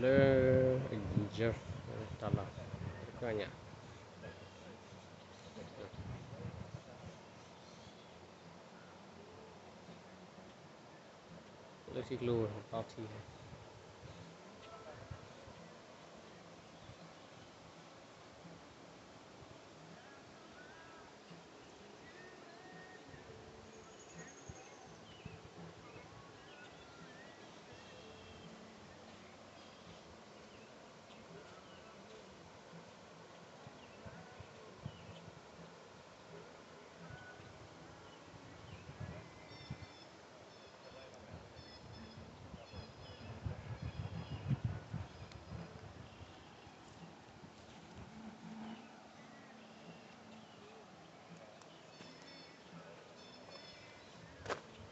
လၢ ယဲၢ် တၢ်လီၢ် တကညး လၢထံကျိ သီထံ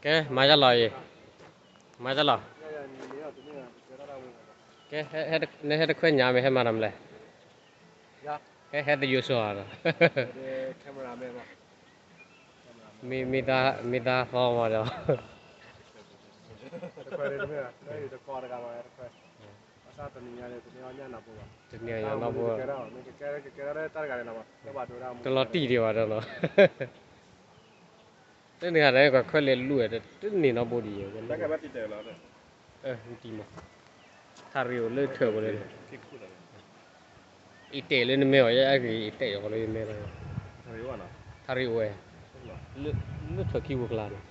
ကဲ မၤယါလီၤအံၤ, မၤယါလီၤ, ကဲ နဟဲတခွဲညါမ့ၢ်ဟဲမၤတၢ်မလဲၣ်, ဟဲ ဟဲတယိၤစီၤဒီး မ့ၢ်သးသီမးဒီး တနံၤညါနီၢ်ဘိ တလီၤတံၢ်ဒံးဘၣ်ဒီးနီၤ, တန့ၢ်ဂၤဒၣ် ကွၢ်ခွဲးလဲၤလူၤဝဲ တန့ၢ်နီၢ်ဘိဒံး, တံၢ်မး, ထါရံၤအိၣ်လၢထၢၣ်ဝဲလၢ အံၤတဲာ်လၢနမဲအီၤ ယအဲၣ်ဂ့ၤအံၤတဲာ်အီၤလၢယမဲလီၤ, ထါရံၤအိၣ်ဝဲ လၢထၢၣ်ခံပူၤကျါန့ၣ်,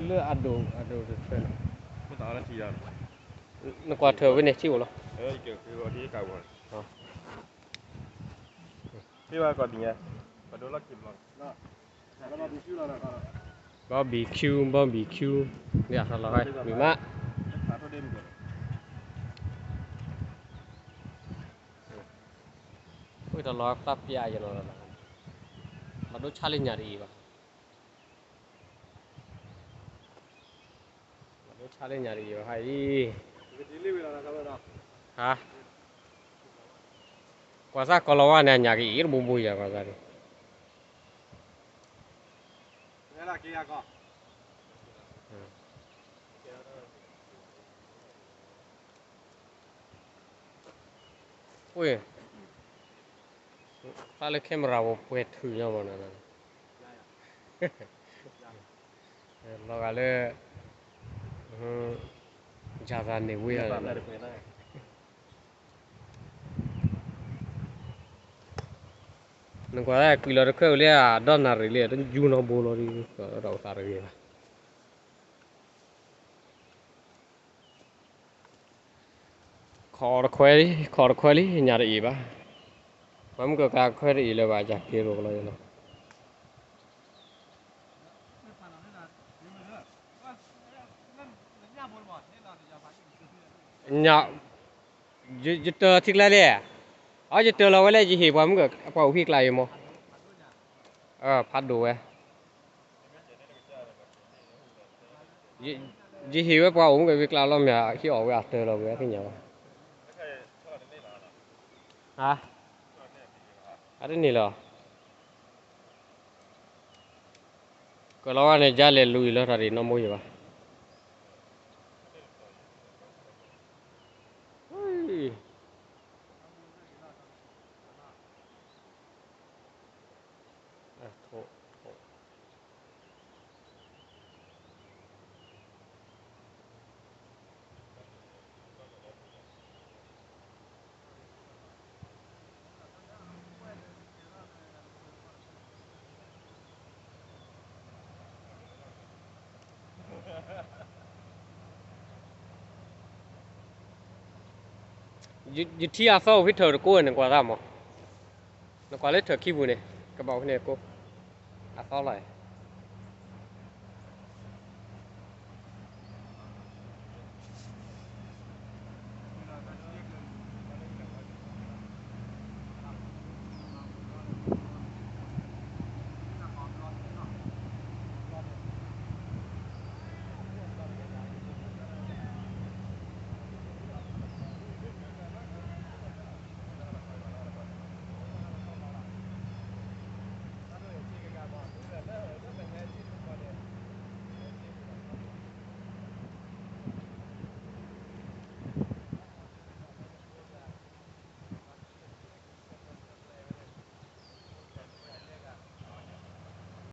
လၢအဒိၣ်အဒိၣ်တထၢၣ်န့ၣ်, နကွၢ်ထၢၣ်ဝဲန့ၣ် ထံအိၣ်လီၤ, ဘီဘံၣ်ခူ, ဘီဘံၣ်ခူ, မ့ၢ်အသးလီၤဟဲမံၤမး, အိၣ်တလီၤဖျါပျၢ်ယနီၤ, ဘၣ်ဒိဆါလၢညါတအံၤဘၣ်, ဘၣ်ဒိဆါလၢညါတအံၤဘၣ်ဟါအံၤ, ဟါ, ကွၢ်စၢ်ကီၤလီၤဝါန့ၣ် အညၣ်ကအံၤတဘိဘိယၤကွၢ်စၢ်န့ၣ် ဝ့ၢ်, ဖျါလၢ camera ပှဲၤထုးညီမးနီၤ, လီၤဂာ်လၢ ယၤသးန့ၣ်ဝ့ၢ် နကွၢ်ကွံာ်လီၤတခွဲးဝံၤလံ ဒီနၣ်ရံၣ်လံ တယူၢ်နီၢ်ဘိလီၤဒီး ဒီးအိၣ်သးတဂ့ၤဘၣ်. ခိးတခွဲးလံ ခိးတခွဲးလံ ညၣ်တအံၤဘၣ်. ပှၤမုၢ်ကကၤခွဲးတအံၤလၢၤဘၣ် ယၤက့ၤရိၤကလီၤယလီၤ. ညၣ်, ယတၢၤထံကျါလံ, အ ယတၢၤလီၤဝဲလၢ ယဟ့ၣ်ပှၤမုၢ်က ပှၤအိၣ်ဟံၣ်ကျါအံၤမး, ဖးဒိၣ်ဝဲ ယဟ့ၣ်ဝဲပှၤအိၣ်မုၢ်ကဝံၤကျါလီၤမ့ၢ် ဟံၣ်အီၣ်ဝဲအတၢၤလီၤဝဲသ့ၣ်ညါဘၣ်. ဟါ, အတန့ၢ်လီၤ. ကလီၤဝဲန့ၣ် ယလဲၤလူၤအံၤလၢတၢ်ဒံးနီၢ်မိယဘၣ်.ယထံအသီအိၣ်ဖဲထၢၣ်တကိးဝဲ နကွၢ်သးမး, နကွၢ်လၢထၢၣ်ခံပူၤန့ၣ် ကဘၣ်အိၣ်ဖဲန့ၣ်ကိး အသီလီၤ.